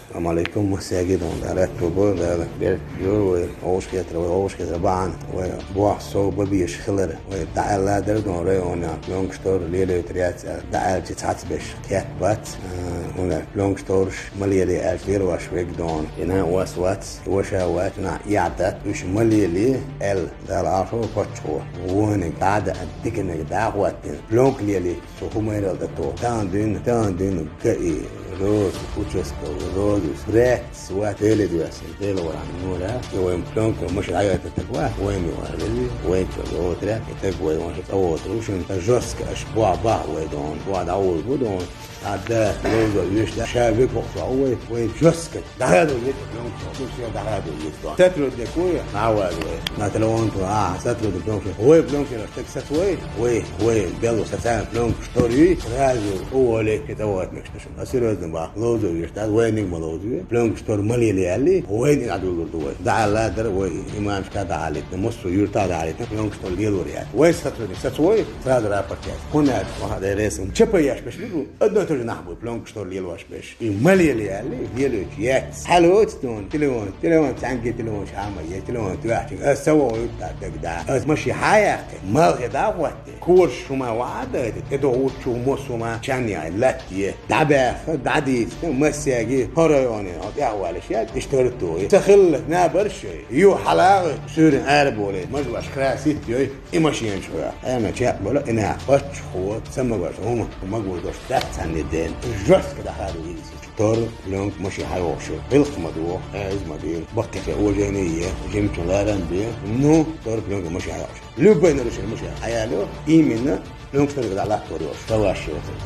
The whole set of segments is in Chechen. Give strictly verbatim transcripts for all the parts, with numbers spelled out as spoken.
Ассаламу Ӏалайкум, массаьрга дон, Дала аьттув бойла, Дала беркат бойла вай, вовшахкхетар, вай вовшахкхетар бахьан, вай боху сов бан безаш хилар, вай дӀааьлла дара дон районехь, пленка штор лелойтар яц аьлла, дӀааьлча цхьацца беш кхетта бац, а, хӀунда аьлча пленка штораш ма лелае аьлча лелош верг дон, и нана а вац, и ваша а вац, нах эхь дац, уьш ма лелае аьлла, Дала Ӏалашо паччахьо, вониг дӀа а даьа, диканиг дӀа а хӀоттийна, пленка лелийта. Цо хӀун майралла дан тоха? Тахана дуьйна, тахана дуьйна ГАИ, Роза, участковый, Роза, грац вац, Дела доьссина, Дела вархьама нора, и вайн пленка машин дӀайойтар стаг вац, вайн ю ваьлли, вайн чу йойтар, и стаг вай ваьлли цӀа войтар ву шуна, сан жестко аша бохь бахьа вай дон, бохь дӀавуллу бу дон, а да, Роза, веш да, ша век боккхуш ву вай, вай жестко дӀахадо еза пленка, шу шен дӀахадо еза дон. Сотрудник ву, нагӀваз вай, на телефон ту, а, сотрудник пленка, вай пленка, стаг сац вай, вай, вай, белла социальный пленка, Штор юй, сразу уволить, это вот, мешта шуна. А серьёзно бахьа, ловзо веш дац, вайниг ма ловзо ве. Пленка штор ма лелае аьлла, вайна дӀадуьллур ду вай. ДӀаьлла дара вай, имамашка дӀахьалийтина, массо а юьрта дӀахьалийтина, пленка штор лелор яц. Вай сотрудник сац вай, сразу рапорт яц. ХӀунда аьлча, ваха деррес, ЧП еш беш ма бу, одно и то же нах бу, пленка штор лелош беш. И ма лелае аьлла, лелош яц. Хьалоцу тхуна, телефон, телефон, цхьаьнгге телефон ша ма е, телефон тоьхча, аса вогӀуьйту тӀаккха дагадахьа. Аса машин хьаяьккхи, малхе дӀахӀотти. Кораш хӀума ваӀа а дайта, тӀедогӀучу массо а хӀума чан яй, латте, дӀабаьхха, дӀадийцина, массаьрга хӀара районе, хьо тӀехвалаш яц, иштта хӀара тохий. Ца хилла, набар шай, ю хьалагӀа, суьйрана араболий, мажлаш красить йой, и машенаш хьоьху. Хьенан чекхбала, и наха паччахьо, ца магаш хӀума, магор дош дац цхьанне ден, жестко дӀахадо иза. Тор, пленка, машин хьайогӀуш. Гьилкха ма доху, хьаьза ма дийла. Баккхихе уважение е, жимачун ларам бе. Ну, тор, пленка, машин хьайогӀуш. Любой нарушение машин хьаяло, именно пленка шторга дӀа латтор йолуш. Товарищ,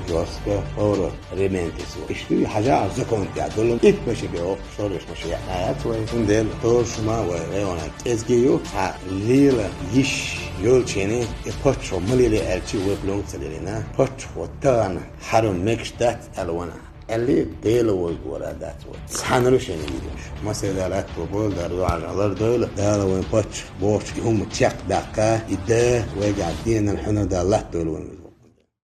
жестко, хӀора, ремонт исо. Иштта хьажа закон тӀехь долу. Итт машин бе воккху шторгаш машин яхьа яц вай. Цундела тор шума вай районан кӀезге ю. Цхьа лела йиш йолчене, и паччахьо ма лелае аьлчи вай пленка ца лелийна. Паччахьо тахана хьарам мегаш дац аьлла вана. Аьлли, Дела вайга вара дац вай. Цхьа нарушение йийдина шу. Массеран Дала аьтту бойла, Дала дуьхьал лардойла. Дала вайн паччахь бохучу и хӀума чекхдаккха, и да вайгахь денал хьуьнар Дала латтадойла вайн.